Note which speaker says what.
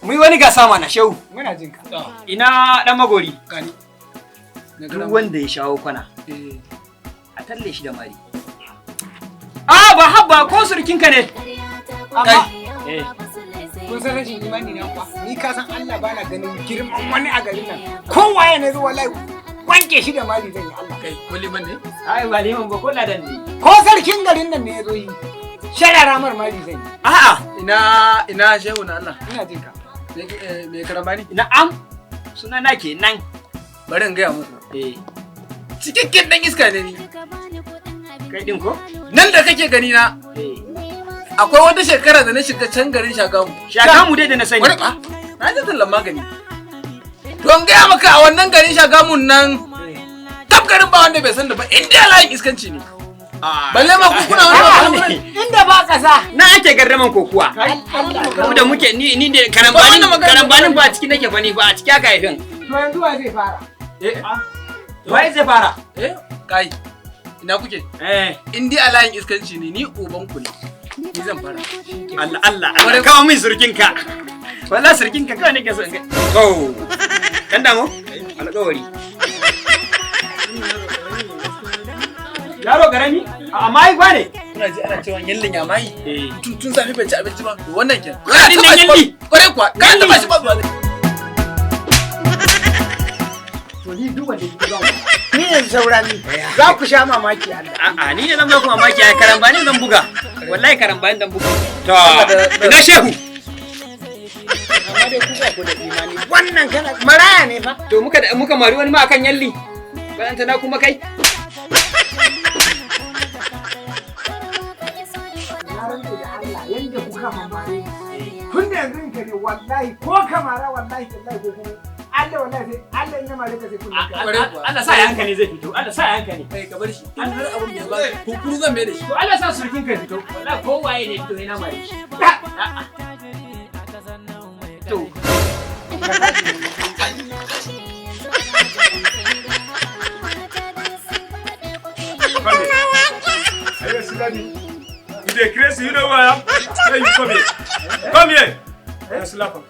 Speaker 1: Mu yi wani gasa mana, shehu.
Speaker 2: Muna jin ka.
Speaker 1: Ina dan magori?
Speaker 2: Gani.
Speaker 1: Duk wanda ya shawo kwana, a talle shi da mari. A ba habba ko surkinka ne.
Speaker 2: Amma
Speaker 1: Eh.
Speaker 2: kun san rashin imani na kuwa? Ni ka san Allah bana ganin girman wani a garin nan. Kowaye ne zuwa wallahi wanke shi da mari zan yi Allah.
Speaker 3: Kai, ko liman ne?
Speaker 1: Ai ba liman ba, ko ladan ne.
Speaker 2: Ko sarkin garin nan ne ya zo yi. Sharara mar mari zan yi.
Speaker 1: A'a.
Speaker 3: Ina shehu na Allah.
Speaker 2: Ina jin ka.
Speaker 3: Me karambani?
Speaker 1: Na'am. Suna na kenan.
Speaker 3: Bari in gaya muku.
Speaker 1: Eh.
Speaker 3: Cikakken dan iska ne ni.
Speaker 1: Kai din ko?
Speaker 3: Nan da kake gani na,
Speaker 1: Eh.
Speaker 3: akwai wata shekara da na shiga can garin Shagamu.
Speaker 1: Shagamu dai da na sani.
Speaker 3: Wani ba? Na je tallan magani. To in gaya maka, a wannan garin Shagamun nan, tab garin ba wanda bai san da ba, in dai layin iskanci ne. Balle ma ku kuna wani
Speaker 1: ne.
Speaker 2: Inda ba kasa.
Speaker 1: Na ake gardaman kokuwa. Mu da muke ni da karambanin
Speaker 3: Ba wannan magana.
Speaker 1: Karambanin ba a ciki nake fa, ni ba a ciki aka haifin.
Speaker 2: To yanzu wa zai fara?
Speaker 3: Eh,
Speaker 1: Waye zai fara?
Speaker 3: eh, kai. Ina kuke?
Speaker 1: Eh.
Speaker 3: In dai a layin iskanci ne, ni uban ku ne. Ni zan fara.
Speaker 1: Allah Allah Allah, kawo min surkinka. Wallahi surkinka kawai nake so in ga. To. Dan damu? Alƙawari. Yaro karami? A amma ai gwane.
Speaker 3: Kuna ji ana cewa yallin ya mai.
Speaker 1: Eh.
Speaker 3: Tun safe bai ci abinci ba. To wannan kenan.
Speaker 1: Wannan
Speaker 3: Kana taba shi ba-
Speaker 1: yalli.
Speaker 3: Kwarai kuwa, kana taba shi ba zuwa zai.
Speaker 1: To ni duk wanda yake zuwa.
Speaker 2: Ni yanzu saura ni. Za ku sha mamaki Allah.
Speaker 1: A'a, ni ne zan ba ku mamaki, ai karambani zan buga. Wallahi karambani zan buga. To ina shehu?
Speaker 2: Amma dai ku ba ku da imani. Wannan kana maraya ne fa.
Speaker 1: To muka mari wani ma akan yalli. Balanta na kuma kai.
Speaker 2: Na rantse da Allah yanda kuka mamare ni. Tun da yanzu in ka ne wallahi ko kamara, wallahi tallahi, ko kuma Allah wallahi sai Allah in na mare ka sai kun ka.
Speaker 3: Kwarai kuwa.
Speaker 1: Allah sa ya hankali zai fito. Allah sa ya hankali.
Speaker 3: Kai, ka bar shi. In har abin bai ba, kunkuru zan mai da shi.
Speaker 1: To Allah sa surkin ka fito. Wallahi ko waye ne fito yana mare shi. To
Speaker 4: Come here. Are you Silani? You dey crazy, you know who I am? Hey, you come here. Come here. Hey, slap him.